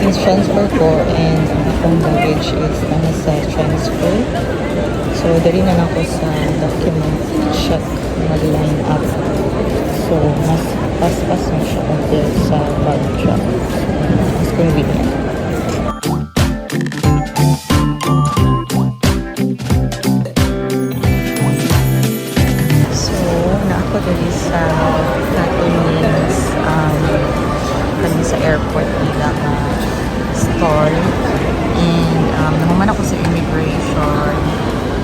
Transfer ko and ang akong baggage is naa sa transfer. So, dali na lang ko sa document check mag-line up. So, mas paspas na siya compared sa bag drop. So, mas convenient. So, naa ko diri sa happenings kani sa airport nila nga stall and nahuman ako sa immigration.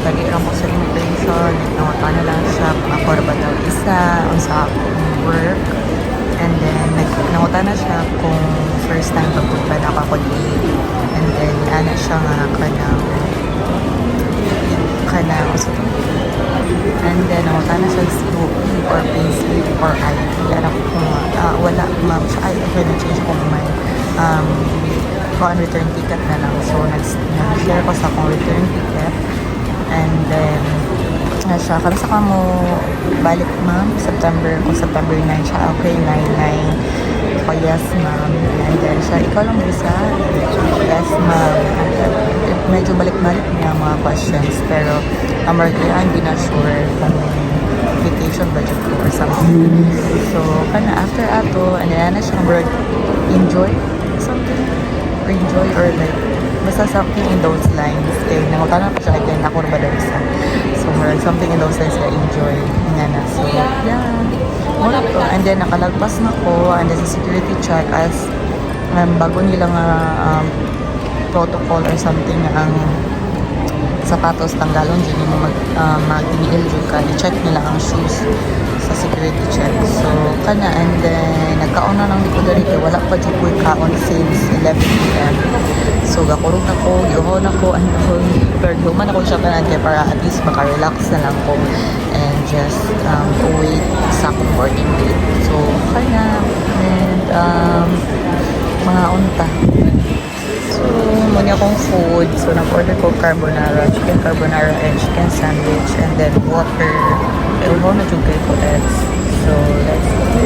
Dali ra ko sa immigration, nangutana lang siya kung ako ra ba daw isa, unsa akong work, and then nangutana siya kung first time pagpunta na ako diri, and then ana siya nga kanang unsa to. And then, nangutana siya COE or payslip or ID. Ano ko kung, wala, ma'am. Siya, ay, okay, na-change ko mind. Kuan, return ticket na lang. So, nag-share ko sa akong return ticket. And then, na siya, kami sa mo balik, ma'am? September, kung September 9 siya, okay, 9-9. Ako, yes, ma'am. And then siya, ikaw lang isa? Yes, ma'am. And then, medyo balik-balik niya ang mga questions. Pero, I'm already, hindi na sure kung vacation budget ko or something. So, kana after ato, and then na siya word, enjoy something, or enjoy, or like, basta something in those lines. Kaya nangutana pa siya again, ako ra ba daw isa. So, more something in those lines ka enjoy. Nga na. So, yeah. Mao to. And then, nakalagpas na ko, and then sa security check as bago nila nga protocol or something nga ang sapatos tanggalon jud nimo, magtiniil jud ka, i-check nila ang shoes sa security check. So kana, and then nagkaon na lang ko diri kay wala pa jud ko'y kaon since 11 p.m. So gakurog na ko, giuhaw na ko and all, pero human ako siya tanan kay para at least maka-relax na lang ko and just wait sa akong boarding date. So kana, and mga unta. So, mao ni akong food. So, nag-order ko carbonara, chicken carbonara and chicken sandwich and then water. Kaya uhaw na jud kay ko, let's. So, let's go.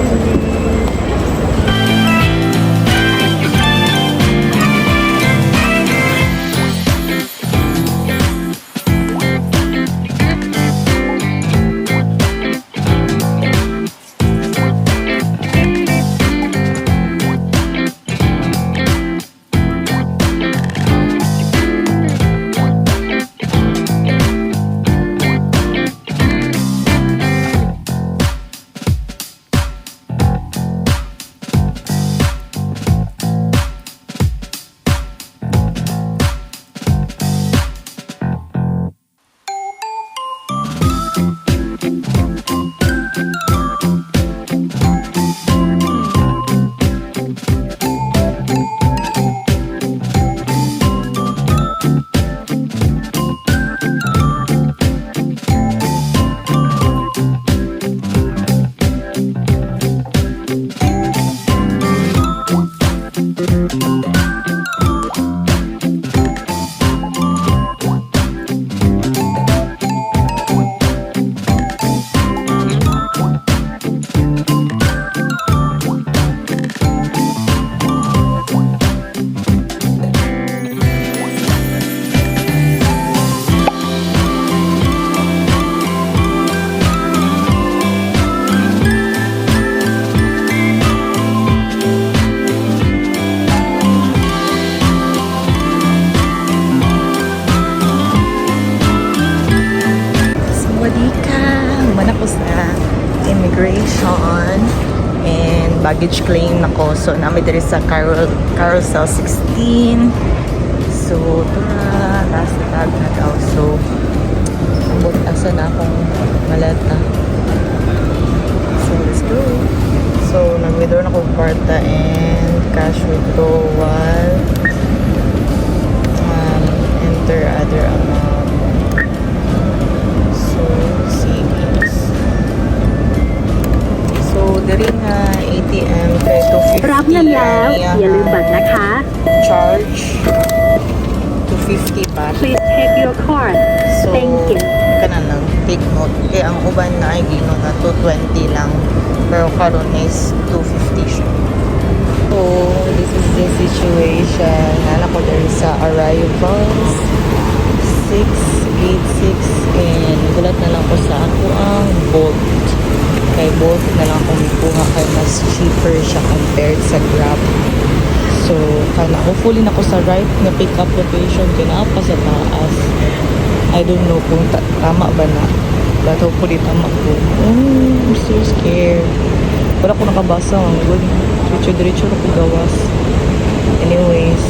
Sawadika! Human ako sa immigration and baggage claim nako. So, naa mi diri sa Carousel 16. So, tara, last tag na daw. So, ambot asa na akong maleta. So, let's go. So, nag-withdraw na ko kwarta and cash withdrawal. Enter other amount. So, savings. So, diri nga ATM kay 250 รับเงินแล้ว อย่าลืมบัตรนะคะ charge 250 baht. Please take your card. So, Thank you. Kana lang, take note. Kaya ang uban na ay giingon na 220 lang. Pero karon is 250 siya. So, this is the situation. Naa ko diri sa arrivals 6, gate 6, and gulat na lang ko sa ako ang Bolt. Kay Bolt na lang akong kuha kay mas cheaper siya compared sa Grab. So, kana hopefully na ko sa right na pick up location kay naa pa sa taas. I don't know kung tama ba na. But hopefully tama ko. Oh, I'm so scared. Wala ko nakabasa. Ang good. Diretso-diretso na ko gawas. Anyways,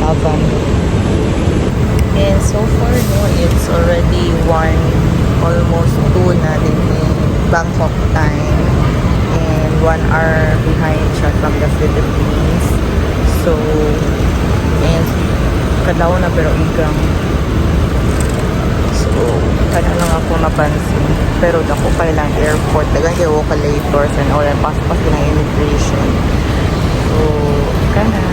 have fun. And so far, no, it's already 1, almost 2 na din in Bangkok time. And 1 hour behind siya from the Philippines. So, and kadlaw na pero igang. So, kana lang ako napansin. Pero dako pa lang airport. Dagan kay walkalators and all. And paspas din ang immigration. So, kana.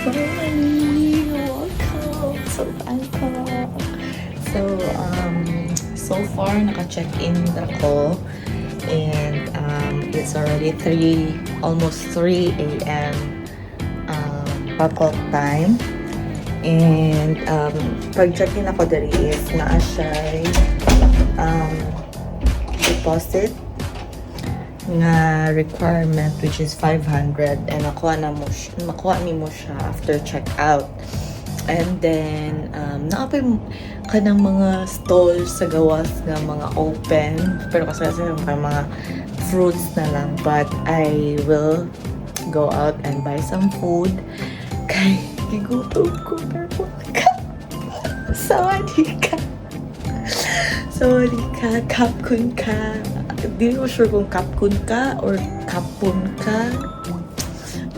Finally, welcome to Bangkok. So far, naka-check-in ako. And it's already 3, almost 3 a.m. Bangkok time. And pag-check-in ako diri is naa siya deposit nga requirement, which is 500, and makuha nimo siya after check out. And then naa pay kanang mga stall sa gawas nga mga open, pero kasi mga fruits na lang, but I will go out and buy some food kay gigutom ko, pero ka sawadee ka. Sorry ka, ขอบคุณค่ะ. Di ko sure kung ขอบคุณค่ะ or ขอบคุณค่ะ.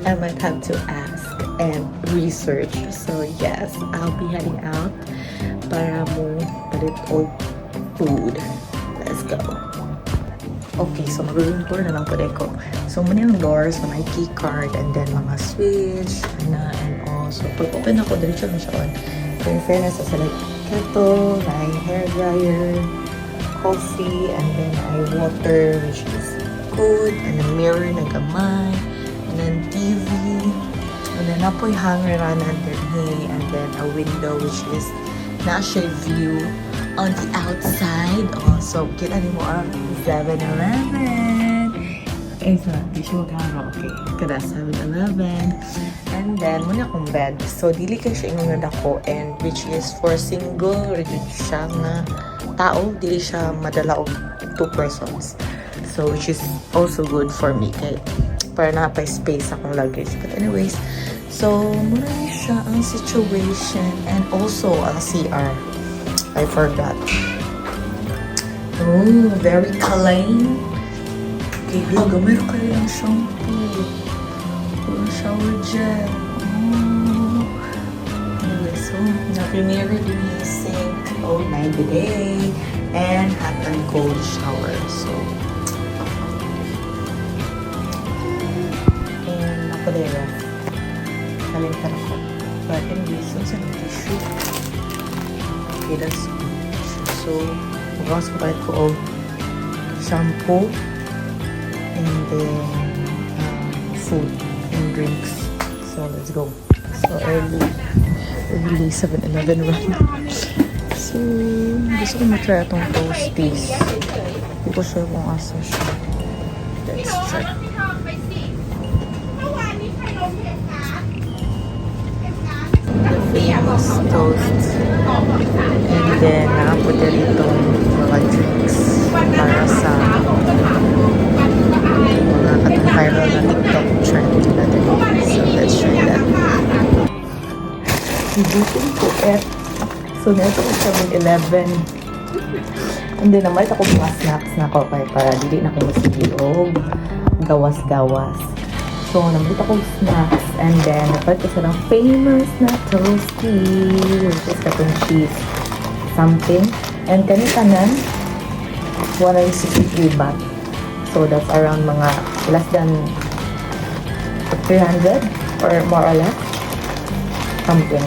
I might have to ask and research. So yes, I'll be heading out para mo palit og food. Let's go. Okay, so mag-room tour na lang po ko. So, mao na yung doors, so may key card, and then mga switch, na and all. So, pag open ako, diretso na siya on. So, in fairness, sa like kettle, may hair dryer, coffee, and then ay water, which is good, and a mirror na gamay, and then TV, and then naa poy hanger na diri, and then a window which is naa siya view on the outside. Oh, so kita nimo ang 7-Eleven. Eh, so, di siya magkaro. Okay. Kada 7-Eleven. And then, mao na akong bed. So, dili kay siya ingon nga dako and which is for single, ready siya nga tao. Dili siya madala og two persons. So, which is also good for me. Kay, para naa pa space akong luggage. But anyways, so, mao na ni siya ang situation and also ang CR. I forgot. Oh, very clean. Okay, hala, gamay ra kayo ng shampoo. Oh, shower gel. Oh. Anyway, so, na-premiere din yung sink. Oh, 9 bidet. And hot and cold shower. So, and ako dere. Kalimtan ako. But anyway, so, sa tissue. Okay, that's good. So, magawas ko palit ko og shampoo and then food and drinks. So, let's go. So, early, early 7-Eleven run. So, gusto ko matry itong toasties. Hindi ko sure kung asa siya. Let's check. ไปสิเมื่อวานนี้ใครลงเหตุการณ์ The famous toast. And then, naa po dito mga drinks para sa mga katong viral na TikTok trend natin. So, let's try that. Gutom ko eh. So, nito ko 7-Eleven. And then, namalit ako mga snacks na ko kay para dili na ko masigi og gawas-gawas. So, namalit ako snacks and then, napalit ko sa ng famous na toasty, which is katong cheese something. And kani tanan, 163 baht. So, that's around mga less than 300 or more or less. Something.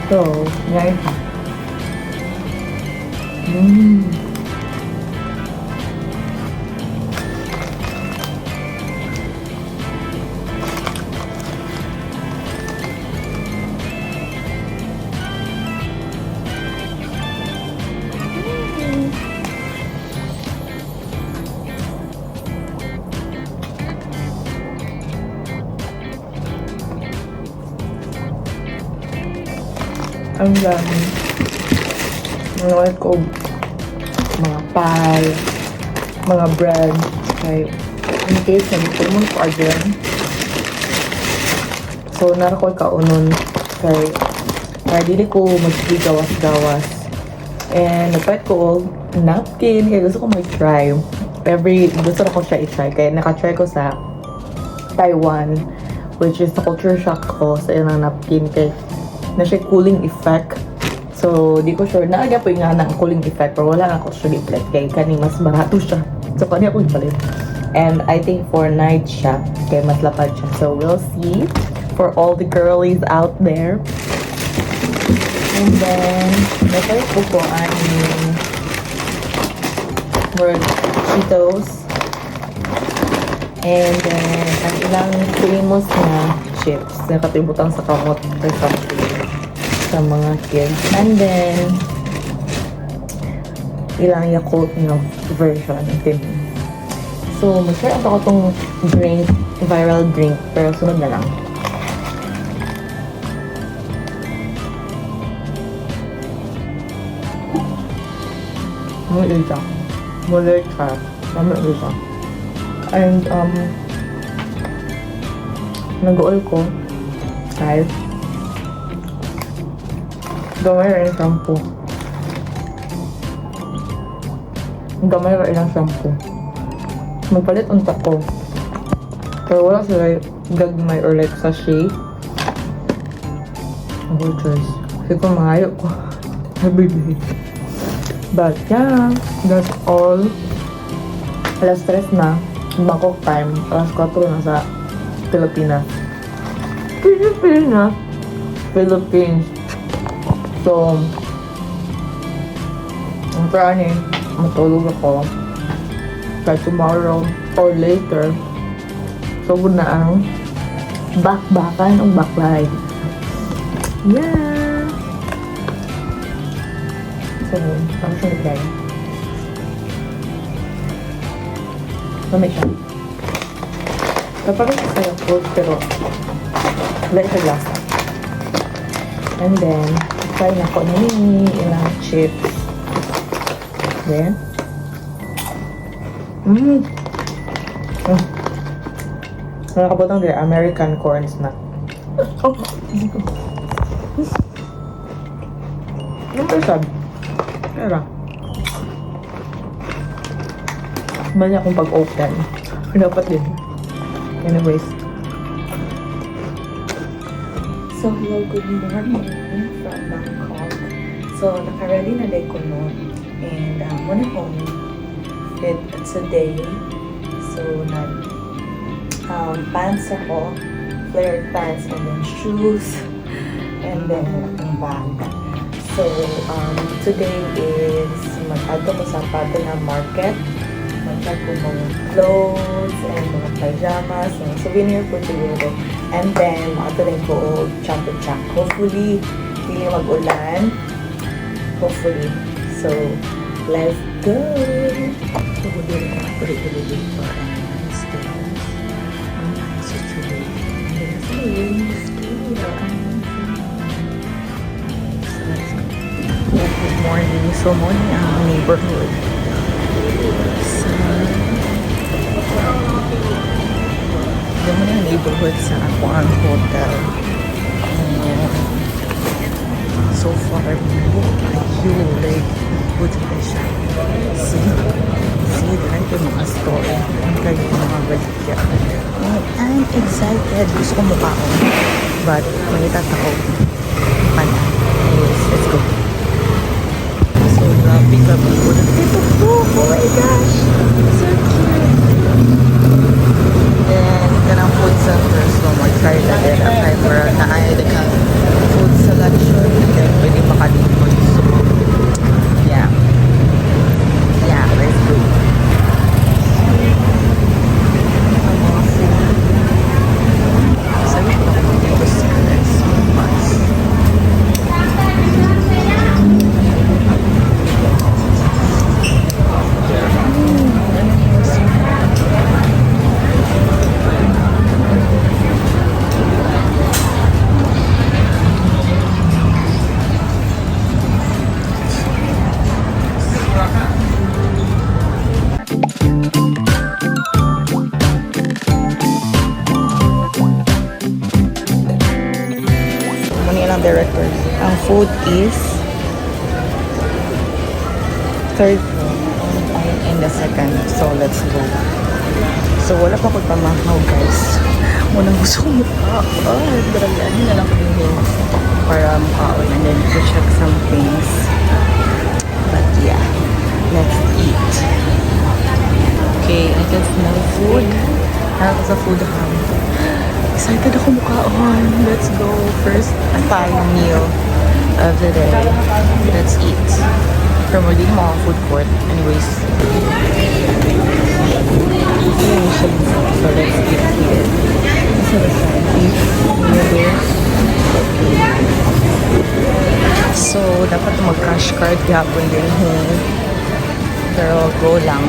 So, ngayon pa. Ang dami. Nanood ko mga pie, mga bread, kay in case na mo ko again. So, nara ko kaunon kay para dili ko magsigawas-gawas. And nagpalit ko og napkin kay gusto ko mag-try. Every, gusto na ko siya i-try. Kaya naka-try ko sa Taiwan, which is the culture shock ko sa ilang napkin kay na siya cooling effect. So, di ko sure. Naaga po yung nga ng cooling effect pero wala na ako sure ipalit kay kani mas barato siya. So, kani ako ipalit. And I think for night siya, kay mas lapad siya. So, we'll see for all the girlies out there. And then, napalit ko ang word Cheetos. And then, ang ilang famous na chips na katibutang sa kamot or something sa mga kids. And then, ilang Yakult na version. Tin. So, mag-share ako tong drink, viral drink, pero sunod na lang. Muli siya. Muli siya. Muli siya. And, nag-oil ko. Guys. Gamay rin shampoo. Gamay rin ang shampoo. Magpalit unta ko. Pero wala sila gagmay or like sachet. No choice. Siguro mahayo ko. Every day. But yeah, that's all. Alas 3 na. Bangkok time. Alas 4 na sa Pilipinas. Pilipinas. Philippines. So, ang plan eh, matulog ako. Kahit tomorrow or later. So, good na ang bakbakan o baklay. Yeah! So, ang sunod guys. Lamay siya. Kapag siya sa food, pero wala siya lasa. And then, try na ko ni ilang chips. Then, Nakabotang din, American corn snack. Oh. Ano ba sab? Pero, mali akong pag-open. Dapat din. Anyways. So, hello, good morning from Bangkok. So, naka-ready na day ko, no? And, muna akong fit today. So, nag pants ako, flared pants, and then shoes, and then ang bag. So, today is mag-adto ko sa Pattana Market. Mag-check ko mga clothes and mga pajamas, mga souvenir po siguro. And then, mag-adto din ko og Chatuchak. Hopefully, hindi mag-ulan. Hopefully. So, let's go! So, dito ko ako elevator and stairs. Ang situation. And then, so, let's go. Good morning. So, morning ang neighborhood. Sa... Ganun ang neighborhood sa ako ang hotel. Ayan. Very good na siya. See? See, daghan kay mga store. Ang kayo mga baligya. And I'm excited. Gusto ko mukaon. But, mangita ta ko. Pan. Anyways, let's go. So, grabe, grabe ko. Ito. Oh my gosh! So cute! Then, kanang food center. So, mag-try na din. Ang timer na ay daghang food selection. And then, pwede makalipot. So, yeah. Yeah, let's go. Ang mga food. Sabi ko na kung dito sa bus. Muni lang director. Ang food is third floor. I'm in the second. So, let's go. So, wala pa ko pamahaw, guys. Munang gusto ko mukha. Oh, grabe. Ano na lang ko din para mukaon and then to check some things. But yeah, let's eat. Okay, I can smell food. Ako sa food hub. Excited ako mukaon. Let's go. First Thai meal of the day. Let's eat. From din mga food court. Anyways. Ayan siya. So let's eat here. So the beef noodles. Okay. So, dapat mag-cash card gapon din ho. Pero go lang.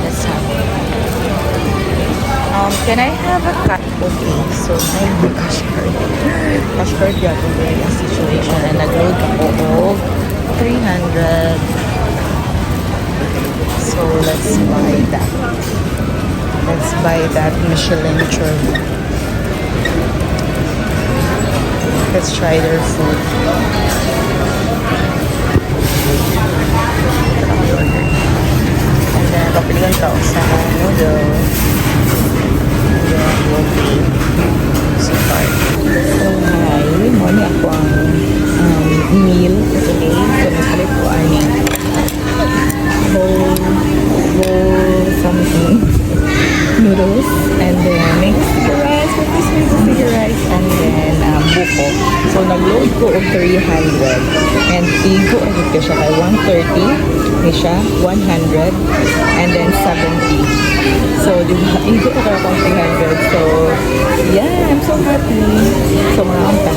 Let's have it. Can I have a card? Okay, so I have a cash card. Cash card gapon din ang situation. And nag-load ako og 300. So, let's buy that. Let's buy that Michelin churro. Let's try their food. Ito na order. And then, papilihan ka sa noodles. And then, we'll pay sa card. So, hi. Mao ni ako ang meal for today. So, nagpalit ko ani bowl, bowl something noodles and then mixed sticky rice with this mixed sticky rice and then buko. So nag-load ko og 300 and igo agad ko siya kay 130 ni siya, 100 and then 70. So di ba, igo ko kaya akong 300. So yeah, I'm so happy. So mga amta.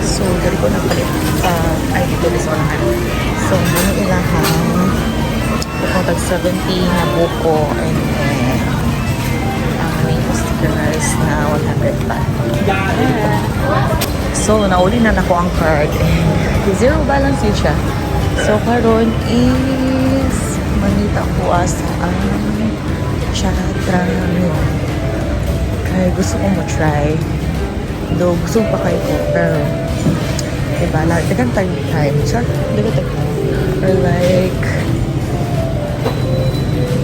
So, dali ko napalit. Ay, dito sa unahan. So, muna ilahang kung tag 70 na buko and then ang mango sticky rice na 100 baht. So, nauli na nako ang card and zero balance yun siya. So, karon is mangita ko asa ang Chatramyun. Kaya gusto ko mo try. Though, gusto ko pa kayo ko, pero diba, like, daghang time time. Char, daghang time. Or like,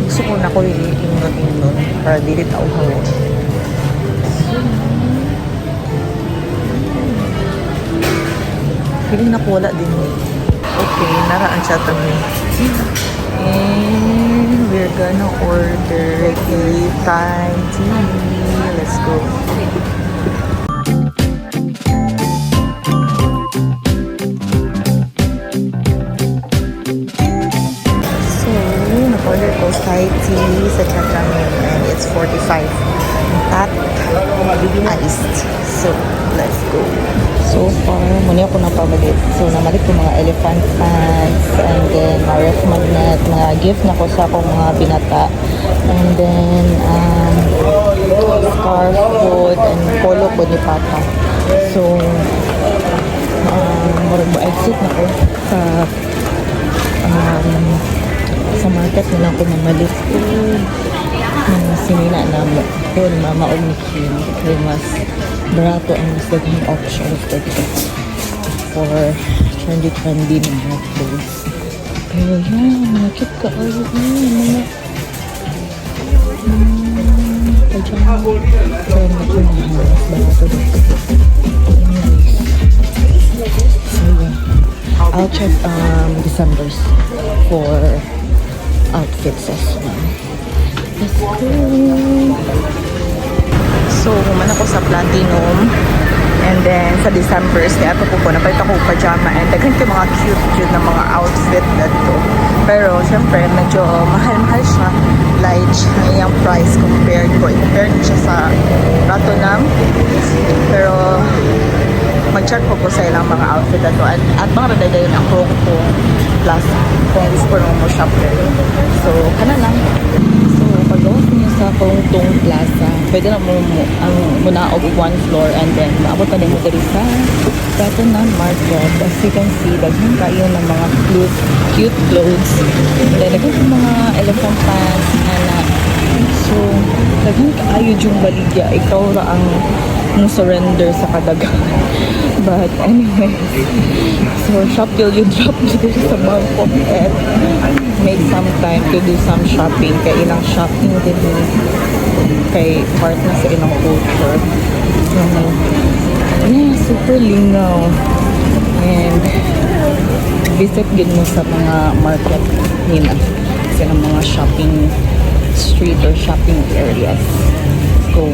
gusto ko na ko ingnon-ingnon para dili tao hawon. So, feeling na wala din eh. Okay, nara ang Chatramyun. And we're gonna order a Thai tea. Let's go. So, Mao ni ako napamalit. So, namalit ko mga elephant pants and then mga ref magnet, mga gift na ko sa akong mga binata. And then, scarf pod and polo pod ni Papa. So, murag mo exit na ko sa market na lang ko mamalit mga sinina namo ko ni Mama og ni Kim kay mas barato ang mas daghang options dito for trendy trendy na mga clothes. Pero yeah, mga cute kaayo mga pajama, pero medyo mahal, mas barato dito. Anyways, so yeah, I'll check December's for outfits as well. Let's go! So, human ako sa Platinum. And then, sa December's, kaya ako po, napalit ako pajama. And daghan kay mga cute-cute na mga outfit dito. Pero, syempre, medyo mahal-mahal siya. Like, ang price compared ko. I-compare siya sa Pratunam. Pero, mag-check ko sa ilang mga outfit na to. At mga radayon ako kung plus kung gusto mo shop there. So, kana lang. So, pag niyo sa Kongtong Plaza, pwede na mo ang muna og one floor and then maabot na din mo diri sa Pratunam Market. As you can see, daghan kayo ng mga cute, cute clothes. And then, daghan yung mga elephant pants, ana. So, daghan kaayo yung baligya. Ikaw ra ang mo surrender sa kadaghan. But anyway, so shop till you drop dito sa Bangkok at make some time to do some shopping kay ilang shopping din kay part na sa ilang culture. So, yeah, super lingaw. And visit gid mo sa mga market nila, sa ilang mga shopping street or shopping areas. Go.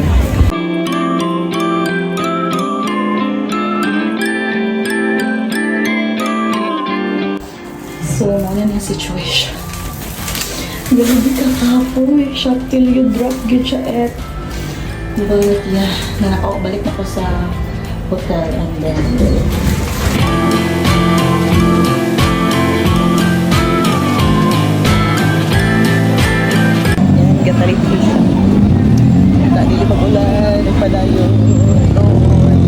So, mao na situation. Grabe ka kapoy. Shop till you drop gyud siya et. But yeah, balik na ko sa hotel and then yan, gatarit ko siya. Dili pag-ulan, nagpadayon. Lord.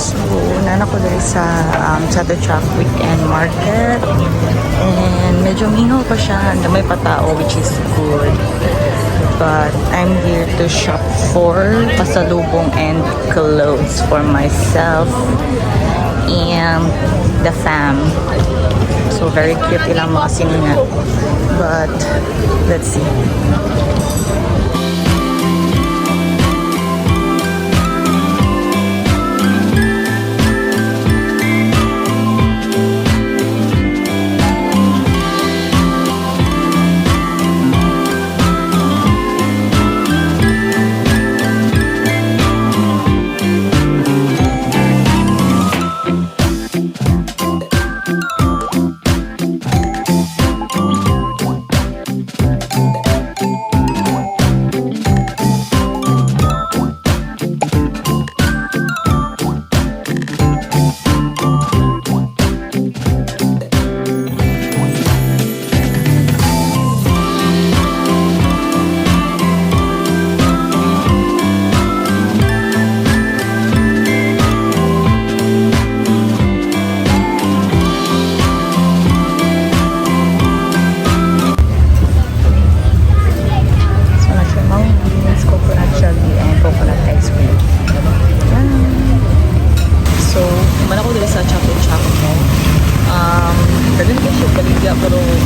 So, nana ko diri sa Chatuchak Weekend Market. And medyo mingaw pa siya. And may patao, which is good. But I'm here to shop for pasalubong and clothes for myself and the fam. So, very cute ilang mga sinina. But, let's see.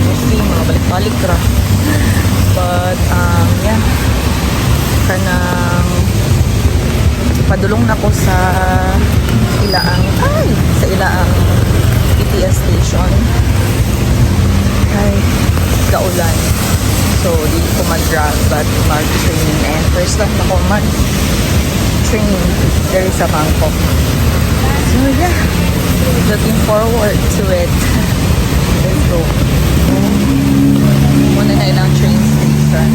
Mostly, mga balik-balik ra. But, yeah. Kanang padulong na ko sa ilaang BTS station. Ay, kaulan. So, dili ko mag-grab but mag-train. And first time ako mag-train there sa Bangkok. So, yeah. Looking forward to it. Let's go. Mao na ilang train station.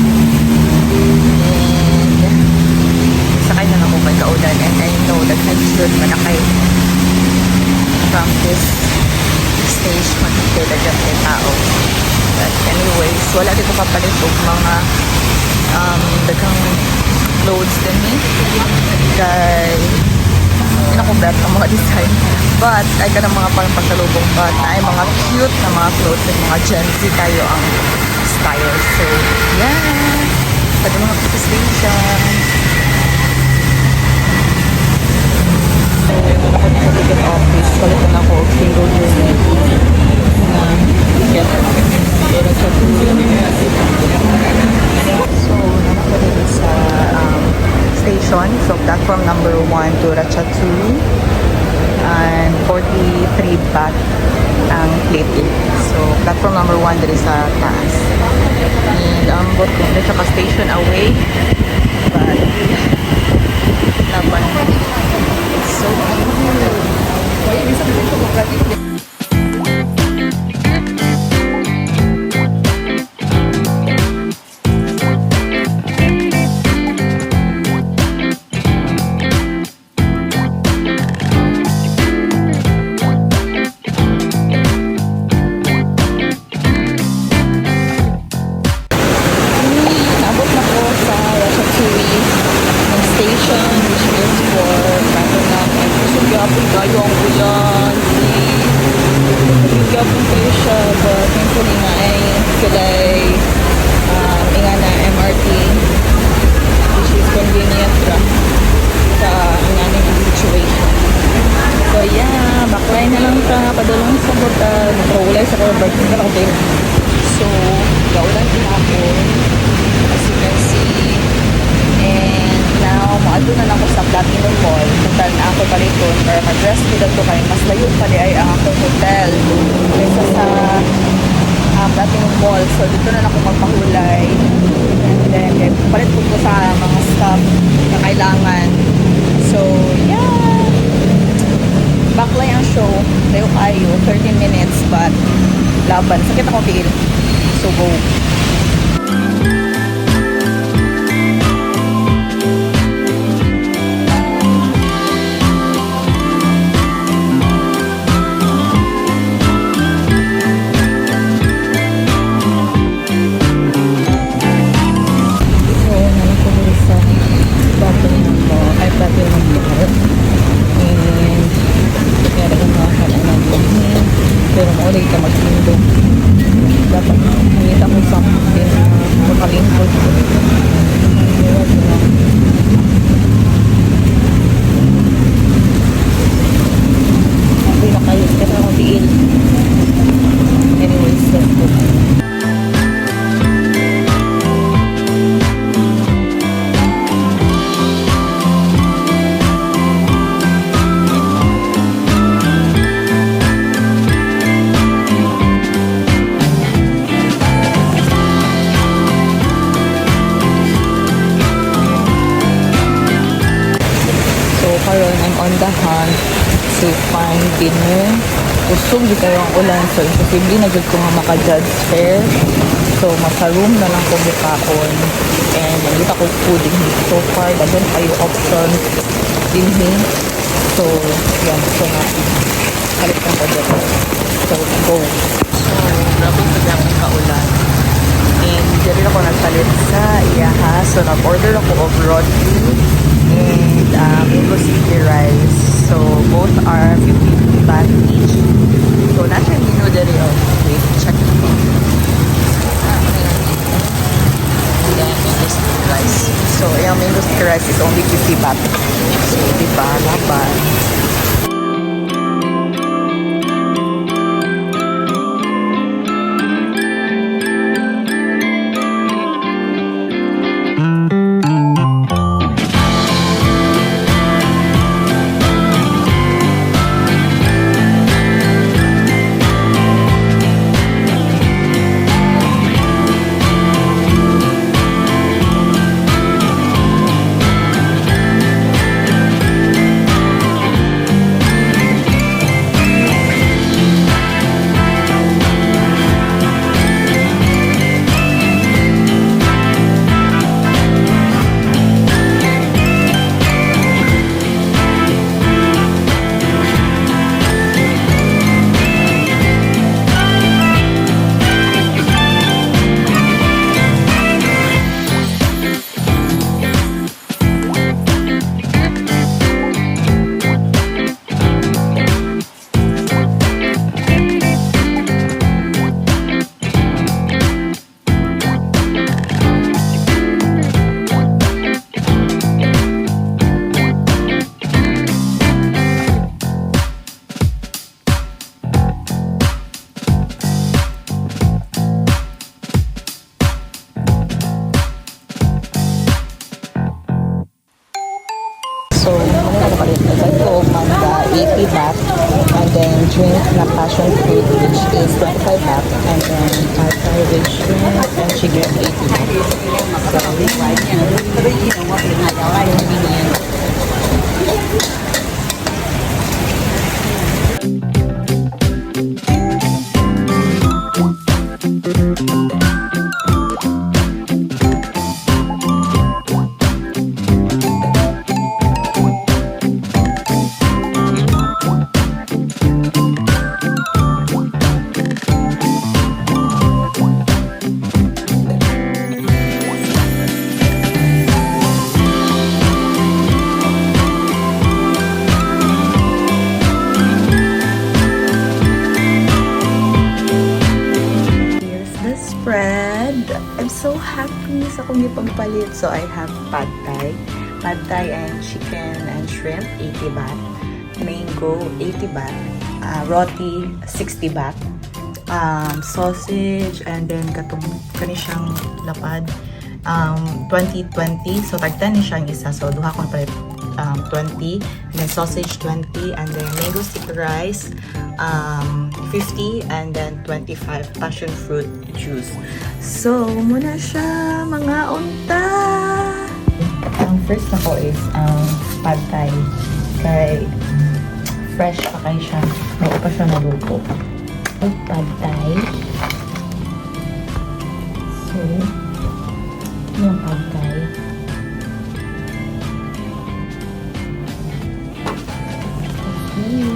And sakay na ako kay kaulan and I know that I should manakay from this station kay daghan kay tao. But anyways, wala dito kapalit og mga daghang clothes din ni. Kay hindi na ko bet ang mga design. But, ay kanang mga parang pasalubong, but ay mga cute na mga clothes and mga Gen Z kayo ang style. So, yeah. Padulong ako sa station. So, ako sa ticket office. Palit na ako og single journey na ticket. So, naa na ko dito sa station. So, platform number 1 to Ratchathewi. And 43 baht ang plate. So, platform number 1 diri sa taas. And ang bot ko na ka station away. But, laban. It's so cute. Naabot na ko sa Ratchathewi ng station, which is for Pratunam, and kusog gyapon kayo ang ulan. Kusog gyapon kayo siya, but thankfully nga ay sila ay nga na MRT, which is convenient ra sa ingani nga situation. So yeah, baklay na lang ta padulong sa hotel. Magpahulay sa ko, but hindi na ako. So, gaulan gihapon, as you can see. And now, moadto na lang ko sa Platinum Mall. Punta na ako paliton para mag-rest ko dito kay mas layo pa di ay ang akong hotel kaysa sa Platinum Mall. So, dito na lang ako magpahulay. And then, eh, palit ko sa mga stuff na kailangan. So, yeah. Baklay ang show. Layo kayo. 30 minutes, but laban. Sakit ako tiil. So, go. So, naa na ko diri sa Platinum Mall. Ay, Platinum Mall. And, meron akong mga kailangan bilhin. Pero maulay ka magtindog. Dapat mangita ko something na makalingkod ko. Pero, lang. Okay na kayo. Kaya ako tiil. Anyways, let's go. So, karon I'm on the hunt to find dinner. Kusog di kayo ang ulan. So, imposible na jud ko nga maka-Jodd Fairs. So, masa room na lang ko bukaon. And nangita ko food din so far. Daghan kayo options dinhi. So, yan. So, happy. Kalit kang ko. So, go. So, grabe sa gapon kaulan. And diri ako nagpalit sa iyaha. So, nag-order ako og roti and mango sticky rice. So, both are 50 baht each. So, naa siya menu diri. Oh. Wait, check it. Ah, ano yung menu? And then, mango sticky rice. So, yung mango sticky rice is only 50 baht. So, di ba? Laban. Na passion fruit, which is 25 baht, and then pad thai with shrimp and chicken, 80 baht. So, convenient. Here's the spread. I'm so happy sa akong gipagpalit. So, I have pad thai. Pad thai and chicken and shrimp, 80 baht. Mango, 80 baht. Roti, 60 baht. Sausage, and then katong kani siyang lapad. 20-20. So, tag 10 ni siyang isa. So, duha ko palit, 20. And then sausage, 20. And then mango sticky rice, 50. And then 25 passion fruit juice. So, mao na siya, mga unta! Ang first nako is ang pad thai. Kay fresh pa kay siya. Bago pa siya naluto. Pad thai. So, yung pad thai. Okay.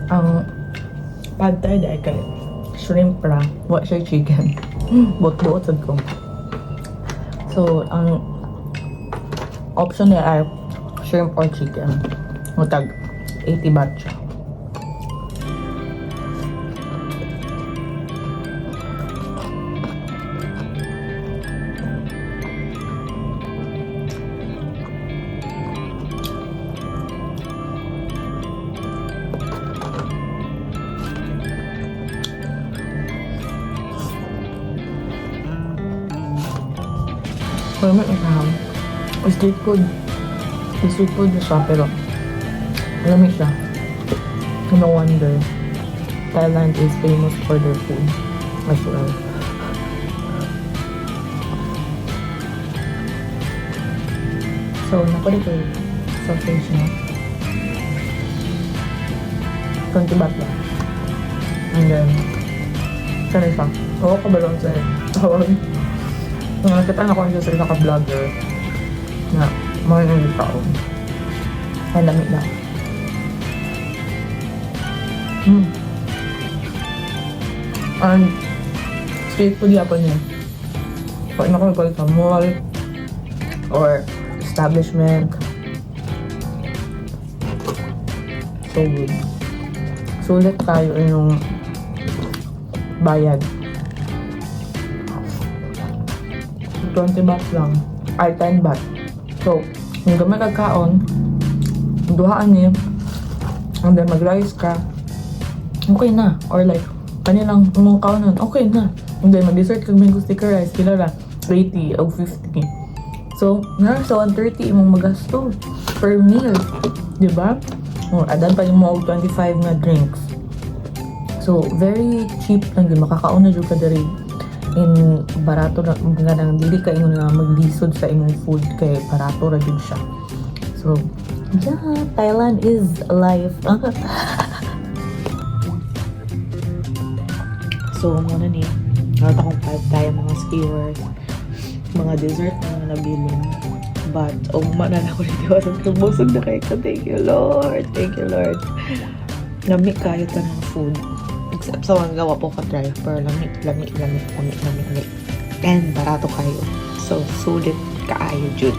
Ang pad thai dahil kay shrimp ra, wa siya chicken. Buot-buot sad ko. So, ang option niya ay shrimp or chicken. Mutag 80 baht siya. Pero may isaham. Street food. Street food na siya, pero lami siya. No wonder Thailand is famous for their food as well. So, nako dito sausage, no? 20 baht lang. And then, kani siya. Oo, kabalon sa tawag. Nakita na ko siya sa isa ka vlogger na mga yung tao. Ay, lami lang. And, street food yapon niya. Pag na ko sa mall or establishment. So good. Sulit kaayo yung bayad. 20 baht lang. Ay, 10 baht. So, kung gamay kag kaon, duhaan ni, and then mag-rice ka, okay na. Or like, kani lang imong kaonon, okay na. And then mag-dessert kag mango sticky rice, pila ra? 80 o 50. So, na sa 130 imong magasto per meal. Di ba? O, add-an pa nimo og 25 nga drinks. So, very cheap lang gyud, makakaon na jud ka diri in barato na nga nang dili ka ingon nga maglisod sa imong food kay barato ra jud siya. So, yeah, Thailand is life. So, mao na ni. Meron akong pad thai, mga skewers, mga dessert na mga nabilin. But, ugma na lang ako dito. Asan busog na kaayo ko. Thank you, Lord. Thank you, Lord. Lami kaayo tanang food. Except sa mga gawa po ka-try. Pero lami, lami, lami, lami, lami, lami. And barato kaayo. So, sulit kaayo, jud.